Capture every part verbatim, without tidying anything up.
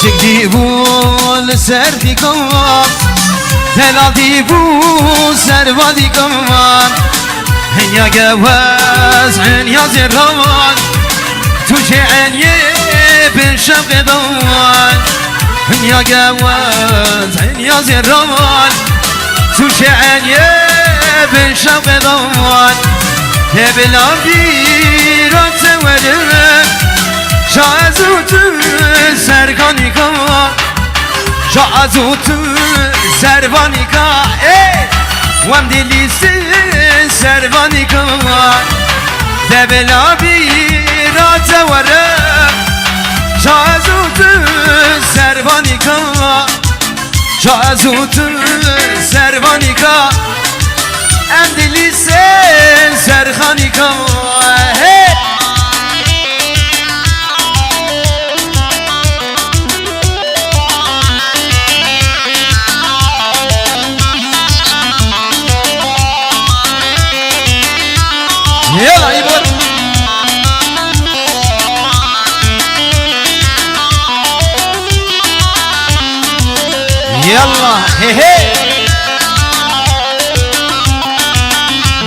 Şik dî bû li ser dîkan, delal dî bû ser va dîkan. Hinya gewez, hinya zêran, tu jê eniyê bin şevqê dan. Hinya gewez, hinya zêran, tu jê eniyê bin şevqê dan. Tê bila vîra te werim, şa ez û tu serkanî kan. Şa ez û tu servanîka, ê, wem dî lîstin servanîka. De bila vîra te were, şa ez û tu servanîka. Şa ez û tu servanîka, em dî lîstin serxanîka. Hey! Yala, Îbor. Yala, he, he.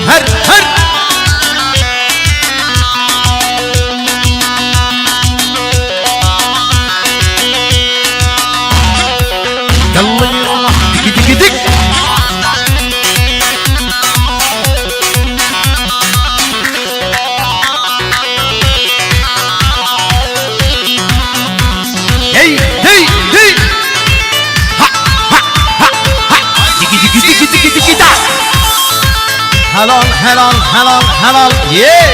Her, her. Yalla, yalla. Diki, diki, dik. Hey, hey, hey. Ha, ha, ha, ha. Diki, diki, diki, diki, diki, da. Helal, helal, helal, helal. Yeah.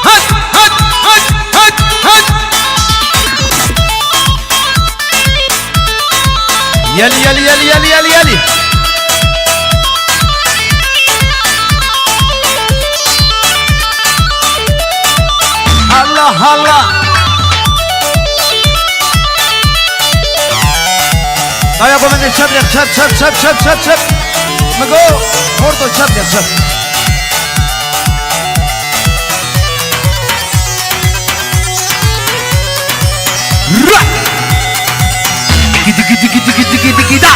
Hat, hat, hat, hat, hat. Yali, yali, yali, yali, yali, yali. Allah, Allah. Daya go bende çep, çep, çep, çep, çep, çep, çep. Migo, ordo çep, çep. Ra! Diki, diki, diki, diki, diki, diki, da!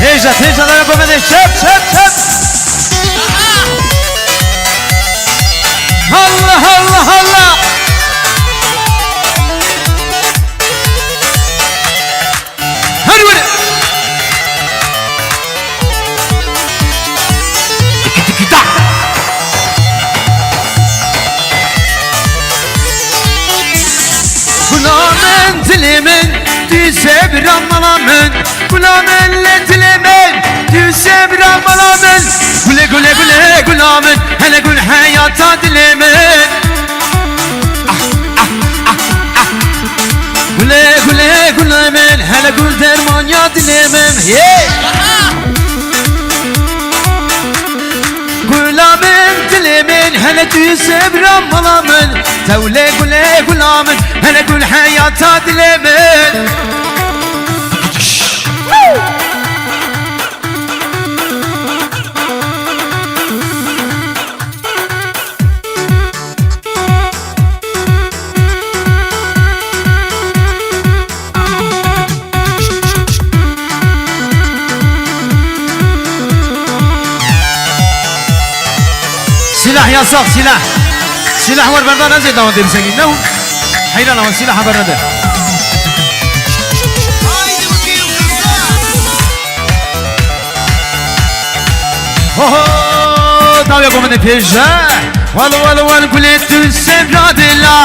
Hêja, hêja, daya go bende. Çep, çep, çep. Allah, Allah, Allah. Her were. Tiki, tiki, tak. Gula min, dilê min, tu sebra mala min. Gula min, lê dilê min, tu sebra mala min. Gule, gule, gule, gula min, hele gul heyata dilê min. Ah, ah, ah, ah. Gule, gule, gule min, hele gul dermanya dilê min. Yeah! Gula min, dilê min, hele tu sebra mala min. Tewlê gulê gula min, hele gul heyata dilê min. Silah yasak, silah. Silah wer berdan ez ê dawan dê bisengî. Ne? Heyran ama silah haber nede. Ho ho, dawya go min ê pêş, he. Wal, wal, wal, gulê tu sebra dila.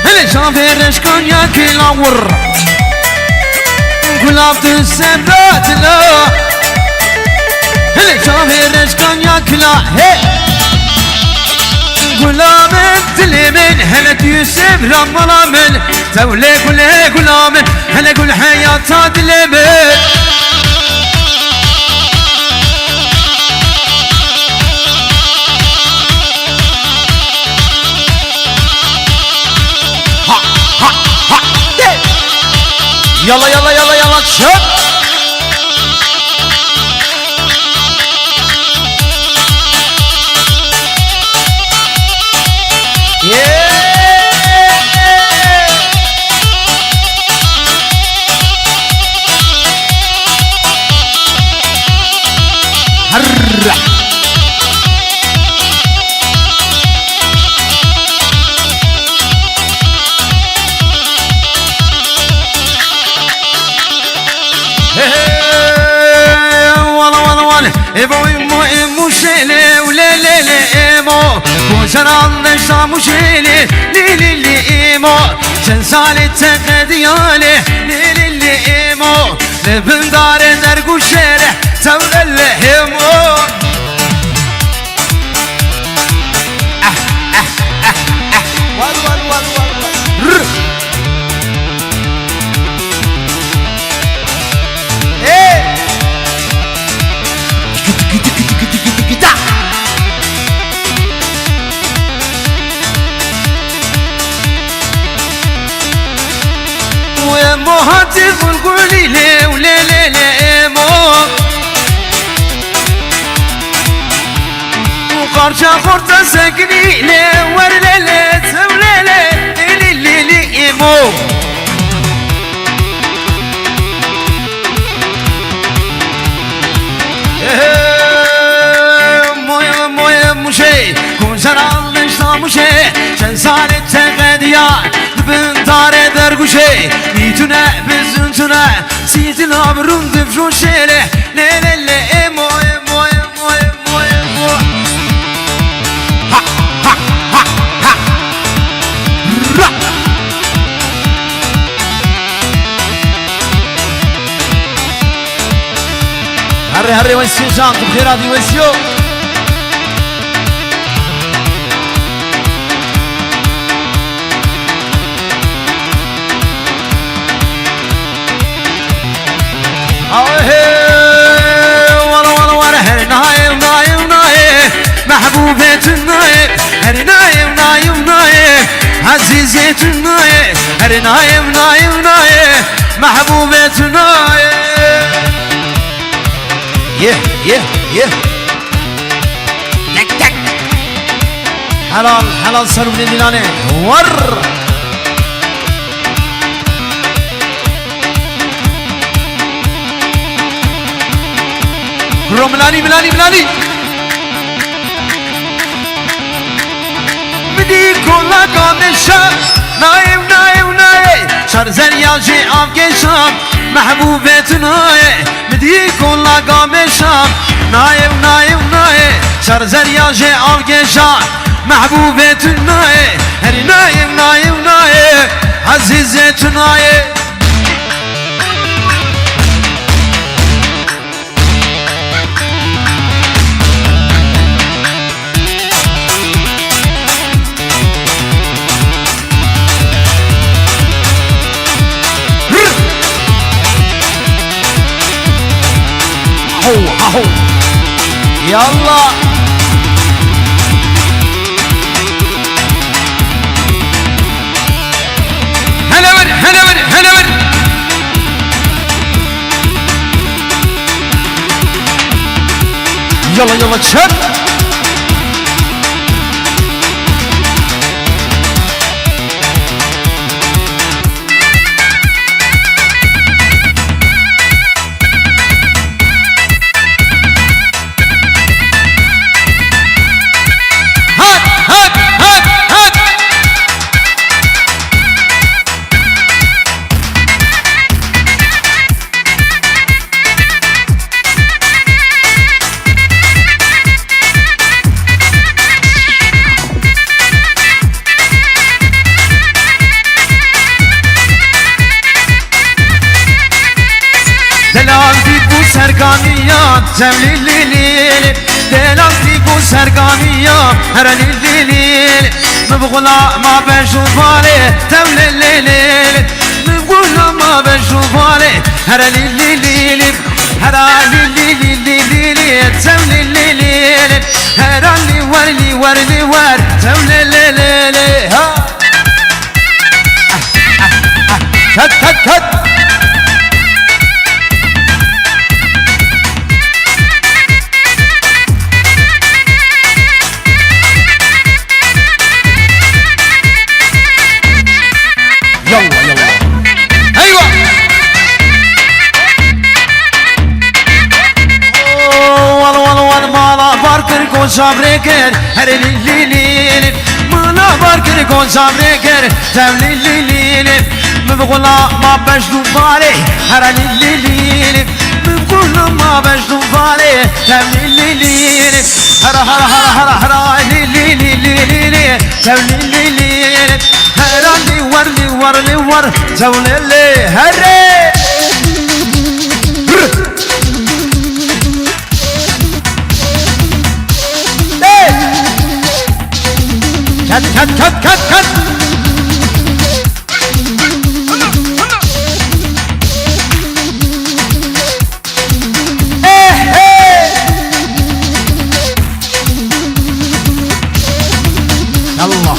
Hele çavê reşkan ya kila wur. Gulab tu sebra dila. Hele çavê reşkan ya kila, he. Gula min, dilê min, hele tu yê sêv ra mala min. Tewlê gulê gula min, hele gul heyata dilê min. Ha, ha, ha, de. Yalla, yalla, yalla, yalla, çök. He, he, wala, wala, wala. Emo, emo, emo, şele, u le, le, le, emo. Kocaran neşta muşele, li, li, li, emo. Çend salê te qediyale, li, li, li, emo. Li bin darê dergûşere, tewlele, emo. Ah, ah, ah, ah. Wal, wal, wal, wal, wal. Rr. Hey! Emo hatî gulgulî lê û lê lê lê emo. Û qarça xorta sekinî lê wer lê lê tev lê lê lê lê lê lê emo. Moye, moye, muşê, kocaran neşta muşê, çend salê te qediya, di bin darê derguşê, mîtune, bizintune, sîtina bi rûn difroşê lê, lê, lê, lê, ê moye, moye, moye, moye, moye. Ha, ha, ha, ha. Ra. Herre, herre, wesiyo can, tu xêra dî wesiyo. Awe he, wala, wala, wala, her naye, naye, naye, mehbûbê tu naye, her naye, naye, naye, ezîzê tu naye, her naye, naye, naye, mehbûbê tu naye. Ye, ye, ye. Tek, tek. Helal, helal ser binê Mîlanê. War. Kuro Milanî, Milanî, Milanî. Min dî kola gamê şa, nayê, nayê, nayê. Şar zerya jê avgê şam, mehbûbê tu nayê. Min dî kola gamê şam, nayê, nayê, nayê. Şar zerya jê avgê şam, mehbûbê tu nayê. Herî nayê, nayê, nayê. Ezîzê tu nayê. Aho, aho. Yallah. Hele vir, hele vir, hele vir. Yala, yala, çek. Hat, hat, hat, hat. Delal dî bû serkaniyan, cem lî lî lî lî. Lê lastîk û serganiya here lî lî lî lî. Min bi xulama beş û balê tev lê lê lê lê. Min bi xulama beş û balê here lî lî lî lî. Hera lî lî lî lî lî lî. Tev lê lê lê lê. Hera lî wer lî wer lî wer. Tev lê lê lê lê. Ha! Ket, ket, ket! Yallah, yallah. Eyvah! Oh, wan, wan, wan, mala bar kir, goşa rê kir, her lî, lî, lî, lî. Mala bar kir, goşa rê kir, tev lî, lî, lî, lî. Min bi xulama beş dû balê, her lî, lî, lî, lî. Min bi xulama beş dû balê, tev lî, lî, lî, lî. Hera, hera, hera, hera, hera, lî, lî, lî, lî, lî, lî. Tev lî, lî, lî, lî. Hera lî, wer, lî, wer, lî, wer. Tev lê, lê, herê. Ket, ket, ket, ket, ket. Eh, eh. Yallah.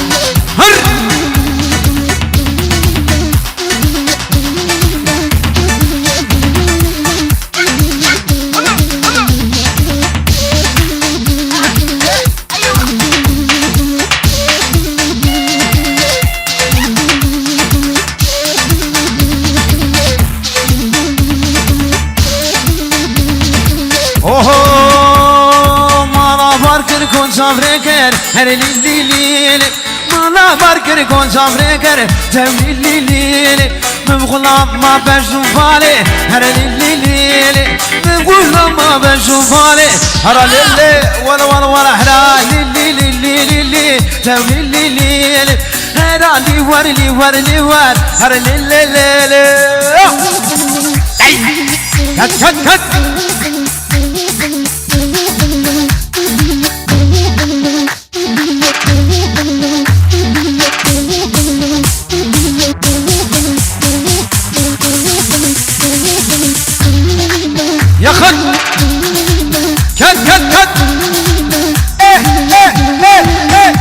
Hır. Oho, mala bar kir, koncav rê kir, her lî lî lî lî. Mala bar kir, koncav rê kir, tev lî lî lî lî. Min bi xulama beş dû balê, her lî lî lî lî. Min bi xulama beş dû balê, hera lê lê, wala wala wala, hera lî lî lî lî lî lî. Tev lî lî lî lî. Hera lî wer, lî wer, lî wer. Hera lî lê lê lê. Hey! Ket, ket, ket! Yakın. Ket, ket, ket. Eh, eh, eh, eh.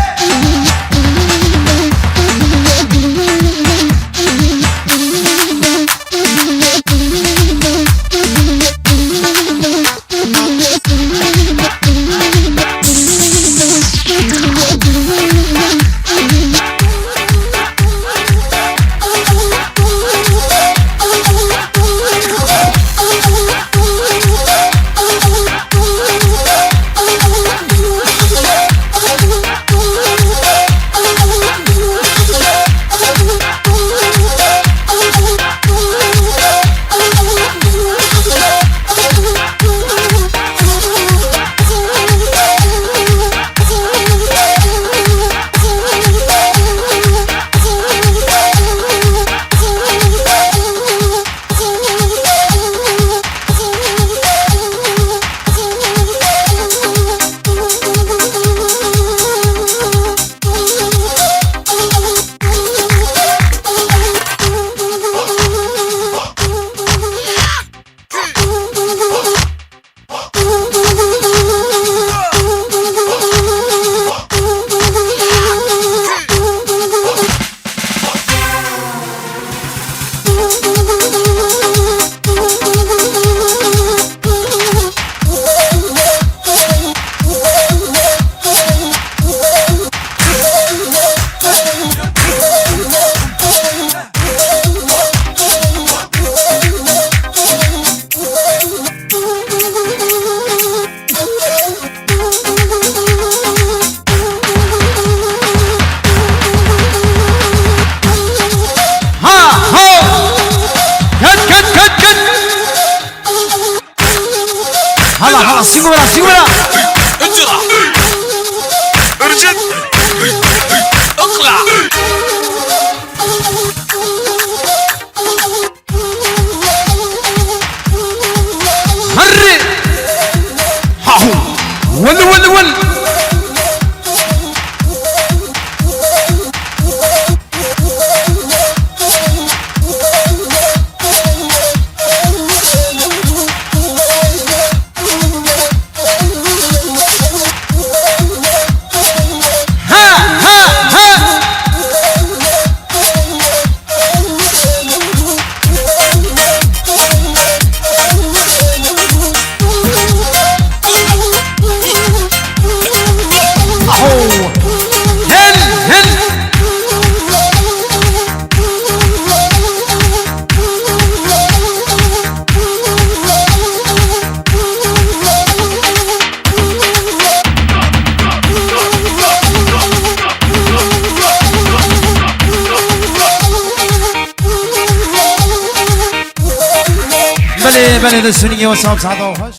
Ha, ho! Ket, ket, ket, ket! Hala, hala, sigura, sigura! اجرى. ارجد. اقلع. Herre! Hahu! Wil, wil, wil. Ha, ha, ha. Aho. Hin, hin. Belê, belê, dest û nîngê we sax, saeta we xweş.